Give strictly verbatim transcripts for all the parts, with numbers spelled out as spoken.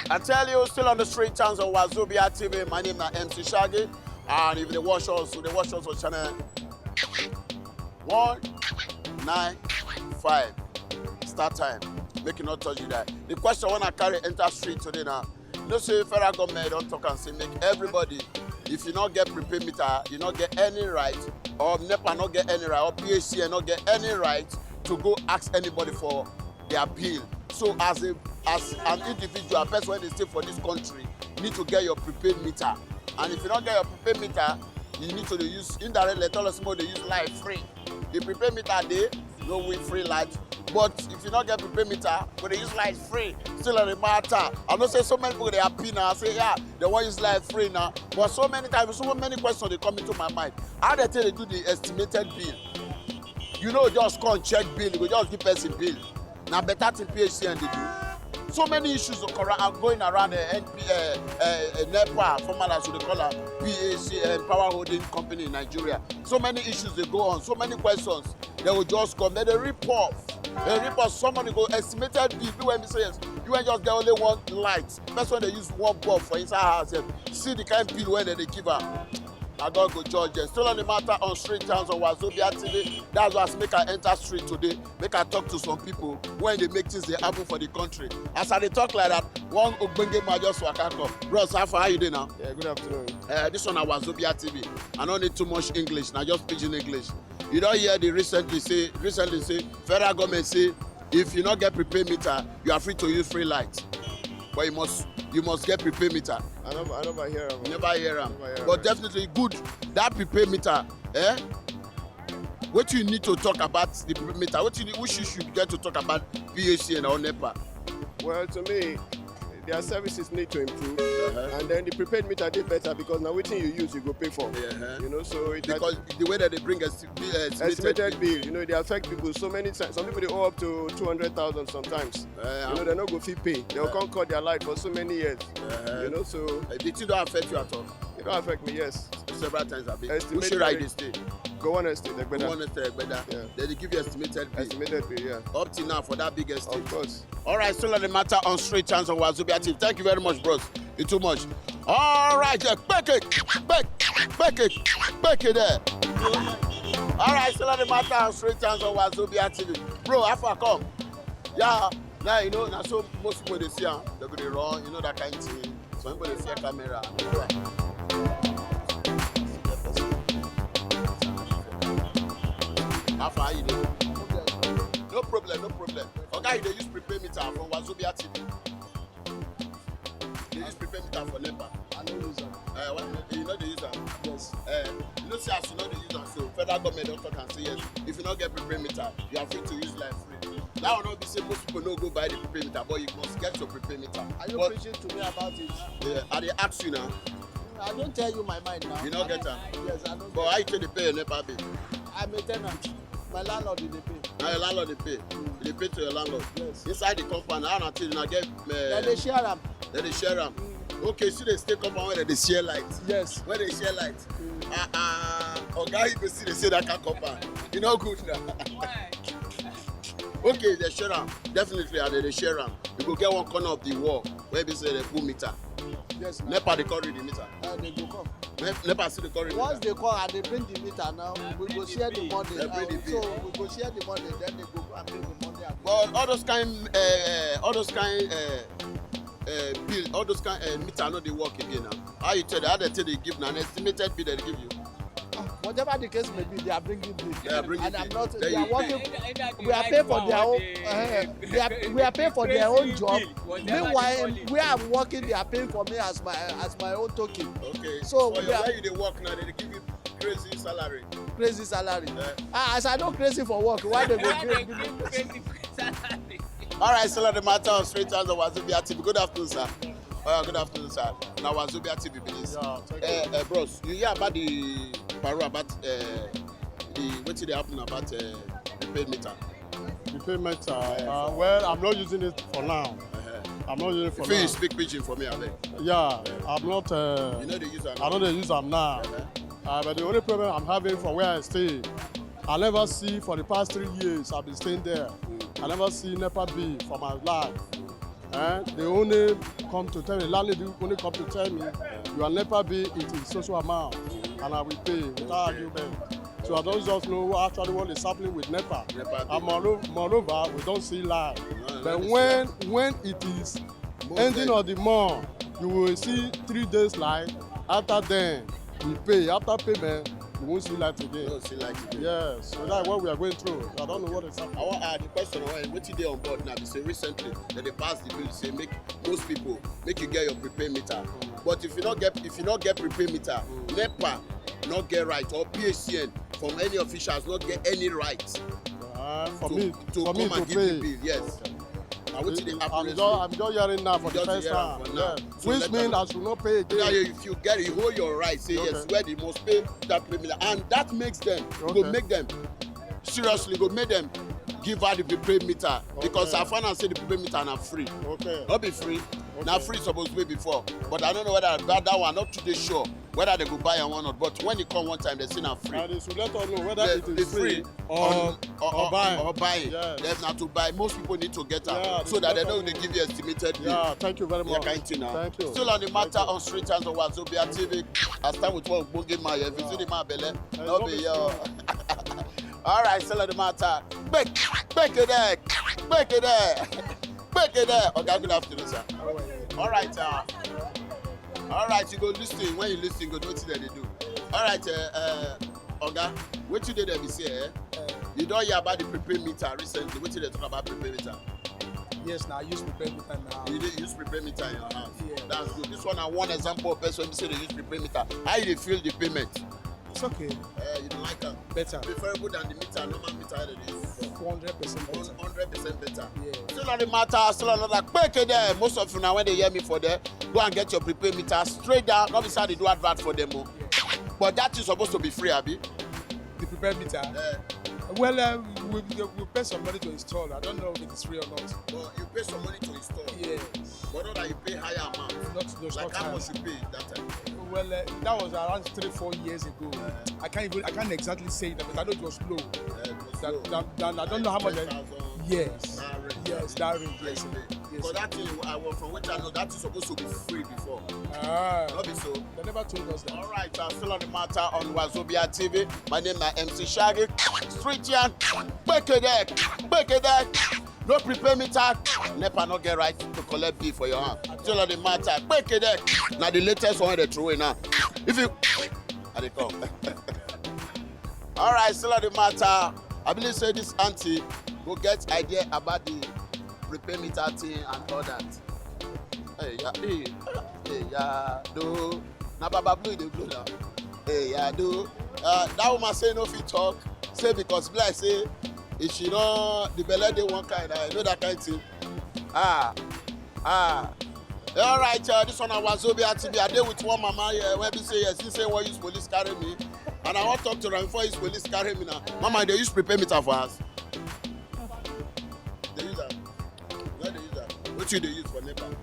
I tell you, still on the street channels of Wazobia T V. My name na M C Shaggy, and if they watch us, they watch us on channel one nine five. Start time. Make it not touch you that. The question when I carry enter street today now. You know, say federal government don't talk and say make everybody. If you not get prepaid meter, you not get any right, or NEPA not get any right, or P H C N not get any right to go ask anybody for their bill. So as a as an individual, a person wey dey stay for this country, you need to get your prepaid meter. And if you don't get your prepaid meter, you need to dey use indirectly tell us more they use life free. The prepaid meter dey no with free light. But if you not get prepaid meter, we dey use light free. Still on the matter. I know say so many people they happy now. Say yeah, they want use light free now. But so many times, so many questions they come into my mind. How they tell they do the estimated bill? You know, just come check bill, you go just give person bill. Now better thing P H C N they do. So many issues are corru- are going around uh, N P, uh, uh, uh, NEPA, formerly as we dey call am P H C N, Power Holding Company in Nigeria. So many issues they go on, so many questions. They will just come, then they report. They report, somebody go estimated bill, when we say yes, you will just get only one light. That's when they use one bulb for inside house. Yes. See the kind bill when they give am. I don't go judge them. Still on the matter on street towns on Wazobia T V. That's why I make I enter street today. Make I talk to some people when they make things they happen for the country. As I dey talk like that, one ogbonge man just waka come. Bros, how far are you doing now? Yeah, good afternoon. Uh, this one na Wazobia T V. I don't need too much English. Now just pidgin English. You don't hear the recently say recently say federal government say if you not get prepaid meter, you are free to use free light. But you must you must get prepaid meter. I never, I never hear of You never hear am. Never hear But am. Definitely good. That prepaid meter, eh? What you need to talk about the prepaid meter? What you need, which issue you get to talk about P H C N or NEPA? Well, to me, their services need to improve, Uh-huh. And then the prepaid meter dey better because now wetin you use, you go pay for. Uh-huh. You know, so it Because the way that they bring us uh, estimated bill, you know, they affect people so many times. Some people they owe up to two hundred thousand sometimes. Uh, You know, they no go fit pay. They'll come cut their light for so many years. uh, You know, so uh, the thing don't affect you at all. It don't affect me, yes. Several times I've been. Estimated Which area rate- you dey stay? Go one estate, like Go better. One estate, better. Yeah. Then they give you estimated bill. Estimated bill, yeah. Up till now for that big estate. Of course. All right, still on the matter on street channels on Wazobia T V. Thank you very much, bros. It's too much. All right, yeah, back it, back, back it, back it there. All right, still on the matter on street channels on Wazobia T V. Bro, how far come? Yeah, now you know, now so most people they see, huh? They go dey run, you know that kind of thing. Some people they see a camera. How far you dey? No problem, no problem. Oga, you dey use prepaid meter from Wazobia T V. You dey use prepaid meter for NEPA. I no use am. Uh, what, you know they use am. Yes. Uh, you know see as you know they use am, so federal government don talk and say yes. If you no get prepaid meter, you are free to use light free. That one no be say most people no go buy the prepaid meter, but you must get your prepaid meter. Are you But preaching to me about it? uh, I dey ask you now. I don tell you my mind now. You no get am. Yes, I no But how you take dey pay your NEPA bill? I'm a tenant. My landlord dey pay. Na your landlord dey pay. You dey pay to your landlord. Yes. Inside the compound, how na till una get? Dem dey share am. Dem dey share am. Okay, see the state compound where dem dey share light. Yes. Where they share light. Ah ah, oga, you go see they say that kind compound. You no good na. Okay, they share am. Definitely, and they dey share am. You go get one corner of the wall where be say they put meter. Yes, na. NEPA dey come read the meter. Uh, they go come. Ne- NEPA still dey come read Once meter. They come and they bring the meter now, we go share the money. They bring the Uh, bill. So we go share the money, then they go go and pay the money. At the But all those kind, uh, all those kind uh, uh, bill, all those kind uh, meter no dey work again now. How you tell them? How they tell they give na an estimated bill they give you? Ah, whatever the case may be, they are bringing bill. They are bringing And I'm bill. not. Then They you are pay. working. We are paying for their own. Uh, they are, we are paying for their own job. Meanwhile, where I'm working, they are paying for me as my as my own token. Okay. So for we your, are- where you dey work now, they dey give you crazy salary. Crazy salary. Uh, Ah, as I no crazy for work, why they go Why pay they me? give crazy salary? All right, still on the matter of street house of Wazobia T V. Good afternoon, sir. Oh, yeah, good afternoon, sir. Now Wazobia T V be this. Yeah, thank Uh, uh, bros, you hear about the parole about uh, the wetin dey happen about uh, the paid meter? The payment, uh, uh, well, I'm not using it for now. Uh-huh. I'm not using it for If now. You speak pidgin for me, abeg. Yeah, I'm not. Uh, You know they use am. I don't dey use am now. Uh-huh. Uh, but the only problem I'm having for where I stay, I never see for the past three years I've been staying there. I never see NEPA bill for my life. Eh? They only come to tell me, landlady only come to tell me, your NEPA bill, it is so so amount, and I will pay without argument. So I don't just know what, actually, what is happening with NEPA. NEPA bill. And moreover, moreover, we don't see light. No, no, but no, when, when it is ending of the month, you will see three days light. After then, we pay. After payment, you won't see light again. You won't see light again. Yes, so that's what we are going through. I don't know what is happening. I want, uh, the question, uh, wetin dey on board now be say recently dem dey pass the bill say make most people, make you get your prepaid meter. But if you no get, if you no get prepaid meter, NEPA no get right, or P H C N from any officials no get any right. Ah, for to, me, to for come me and to give pay. You bill. Yes. Okay. Na wetin dey happen. I'm just, I'm just hearing now for the first time. Yeah. So which means I should not pay again. Now, if you get, you hold your right, say yes, okay, where they must pay that prepaid meter, and that makes them, okay, go make them seriously, go make them give her the prepaid meter, because, okay, I found out say the prepaid meter na free. Okay. Not be free. Okay. Na free suppose be before, but I don't know whether that, that one, not too dey sure whether they go buy am or not. But when e come one time, they say na free. And they should let us know whether it is free or, or, or buy. Or buy. Yes. If na to buy, most people need to get am, yeah, so that they know they give you estimated bill. Yeah, thank you very much. Kind thing now. Thank you. Still on the matter on Street Hands on Wazobia T V. I start with one ogbonge man here. If you see the man belle, no be your. All right, still on the matter. Make, make it there. Make it there. Make it there. Okay, good afternoon, sir. All right, uh, all right, you go listen. When you listen, go do what they do. All right, uh, uh, Oga, wetin dey there be say, eh? You don hear about the prepaid meter recently? Wetin they talk about prepaid meter? Yes, now I use prepaid meter now. You dey use prepaid meter in your house? Yeah. That's good. This one na one example of person wey say they use prepaid meter. How you dey feel the payment? It's okay. Eh, you don't like am? Better. Preferable than the meter, normal meter that they use before. One hundred percent better. One hundred percent better. Yeah. Still on the matter, still another quick there. Most of you now, when they hear me for there, go and get your prepaid meter straight down. Not beside they do advert for them. Oh. Yeah. But that is supposed to be free, abi? The prepaid meter? Yeah. Well, uh, we, we, we pay some money to install. I don't know if it is free or not. But you pay some money to install? Yes. But not that you pay higher amount. Not, no, like, not how high. Much you pay that time? Well, uh, that was around three, four years ago. Uh, I can't even, I can't exactly say that, but I know it was low. Uh, it was that, low. That, that, I don't know how much. Like ten thousand. Yes. That range. Yes, that range. Yes. Yes. Because that thing, I was from which I know that is supposed to be free before. Ah. Not be so. They never told us that. All right, I'm still on the matter on Wazobia T V. My name is M C Shaggy. Street yarn. Make it there. Make it there. No prepaid meter. NEPA no get right to collect bill for your hand. Still on the matter. Make it there. Now the latest one they throw in now. If you, I dey come. All right, still on the matter. I believe say this auntie go get idea about the prepaid meter thing and all that. Hey, yeah, hey, hey, yeah, do. Na Baba Blue dey blow now. Hey, yeah, do. Uh, that woman say no fit talk. Say because be like say if she no, the belle dey one kind, I know that kind thing. Ah, ah. All right, uh, this one na Wazobia T V. I dey with one mama here. When be say yes, he say wan use police carry me, and I wan talk to am before use police carry me now. Mama, they use prepaid meter for us. They use am. Where they use am? What you dey use for NEPA?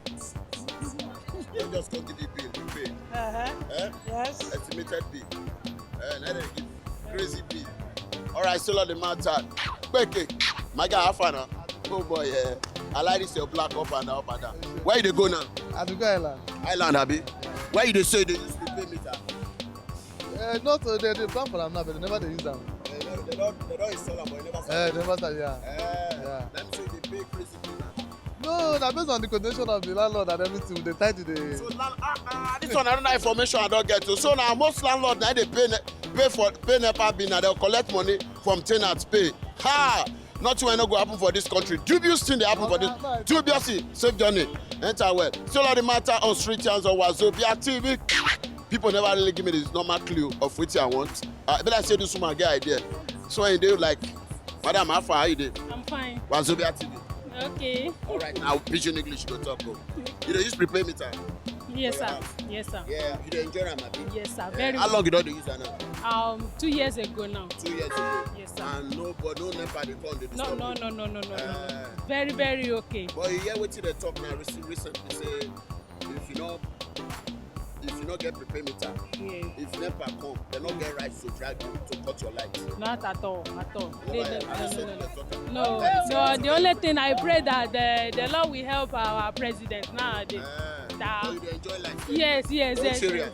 They just come give you bill, you pay. Uh-huh. Eh? Yes. Estimated bill. Eh, now they give crazy bill. All right, still on the matter. Quick, my guy, how far now? Oh boy, yeah. I like this your black up and down, up and down. Where you dey go now? I dey go island. Island, abi? Where you dey say they use prepaid meter? Eh, not, uh, they, they plan for am now, but they never dey use am. Eh, no, they don't, they don't install am, but they never start. Eh, they never start, yeah. Eh, yeah. Let me say they pay crazy bill now. No, na based on the coordination of the landlord and everything. They try to dey. So, land, ah, ah, this one, another information I don't get to. So now most landlord now they pay ne-, pay for, pay NEPA bill now. They'll collect money from tenants pay. Ha! Nothing wey no go happen for this country. Dubious thing dey happen for this. Ah, ah, no, dubious thing. Safe journey. Enter well. Still on the matter on Street Hands on Wazobia T V. People never really give me this normal clue of what I want. Uh, but I say this woman get idea. So I do like, Madam, how far are you dey? I'm fine. Wazobia T V. Okay. All right, now Pidgin English go talk. Oh. You dey use prepaid meter? Yes, sir. Yes, sir. Yeah, you dey enjoy am, abi? Yes, sir. Eh, very well. How long you don dey use am now? Um, two years ago now. Two years ago. Yes, sir. And no, but no NEPA dey come dey disturb you? No, no, no, no, no, no, no. Eh. Very, very okay. But you hear wetin they talk now recently say if you no if you no get prepaid meter, Yes. if NEPA come, they no get right to drag you to cut your light. Not at all, at all. No, They I- don't- I no, said no, no. let's talk about No, that. no. The only thing I pray that the, the Lord will help our president nowadays. Eh, That- so you dey enjoy life. Yes, yes, Which yes. area?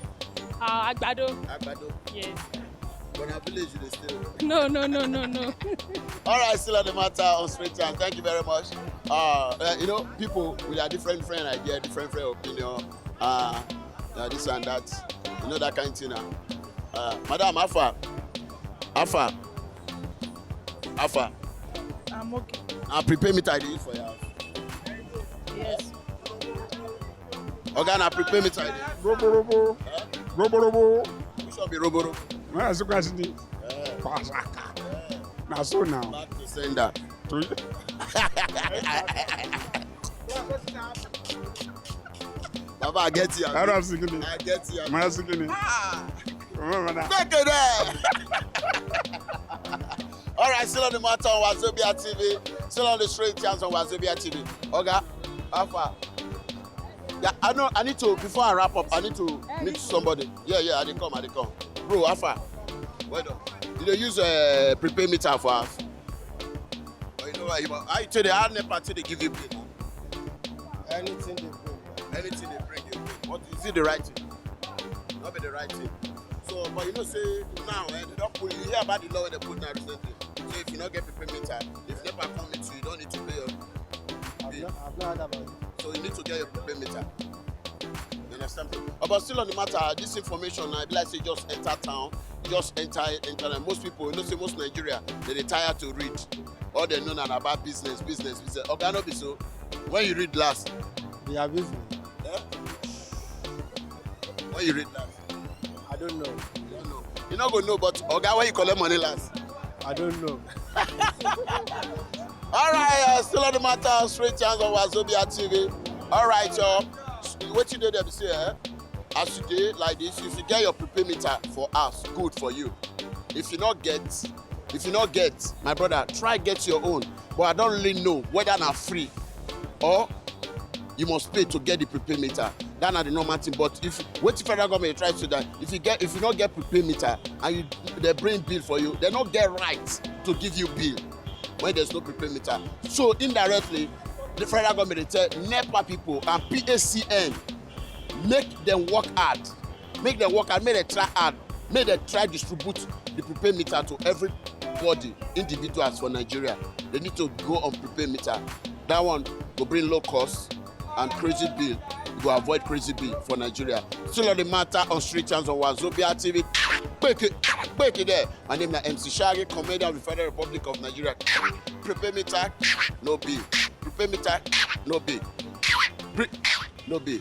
Uh, Agbado. Agbado. Yes. But na village you dey stay. No, no, no, no, no. All right, still on the matter on straight time. Thank you very much. Uh, uh, you know, people with a different friend idea, different friend opinion. Uh, uh, this and that. You know that kind of thing. Uh, uh, Madam, how far? How far? How far? I'm okay. I prepare meter I dey use for your house. Yes. Oga, na prepare meter I dey use. Roborobo. Roborobo. Which one be roboro? Where is the question? Eh, Na so now. Back to sender. To- Baba, I get you. How do I sing it? I get you. Am I singing it? Ah, Remember that. take it there. All right, still on the matter on Wazobia T V. Still on the straight chance on Wazobia T V. Oga, how far? Yeah, I know. I need to, before I wrap up, I need to meet somebody. Yeah, yeah, I dey come, I dey come. Bro, how far? Well done. You dey use uh, prepay meter for house? Oh, you know what? You, how you take the, how NEPA take dey give you bill? Anything they bring. Anything they bring you, what is it the right thing? Not be the right thing. So, but you know, say now, eh, they don't put. You hear about the law they put now recently. So if you not get prepay meter, if NEPA come meet you, you don't need to pay your I've not, I've not heard about it. So you need to get your prepay meter. You understand? But still on the matter, this information, I be like say just enter town, just enter, enter. And most people, you know, say most Nigeria, they dey tired to read. All they know na about business, business, business. Okay, no be so. When you read last, They abuse me. eh? When you read last, I don't know. you don't know. You not gonna know, but okay, when you collect money last. I don't know. All right, uh, still on the matter, straight chance on Wazobia T V. All right, uh, what you do there, be say, eh? As you dey like this, if you get your prepay meter for house, good for you. If you not get, if you not get, my brother, try get your own. But I don't really know whether na free or you must pay to get the prepay meter. That na the normal thing. But if what the federal government try to that, if you get, if you not get prepay meter and you they bring bill for you, they not get right to give you bill when there's no prepay meter. So indirectly, the federal government dey tell NEPA people and PACN make them work hard, make them work hard, make them try hard, make them try distribute the prepay meter to everybody, individuals for Nigeria. They need to go on prepay meter. That one go bring low cost and crazy bill. You go avoid crazy bill for Nigeria. Still on the matter on street chance on Wazobia T V. Quick, quick there. My name is M C Shaggy, commander of the Federal Republic of Nigeria. Prepay meter, no bill. Prepay meter, no bill. Pre- no bill.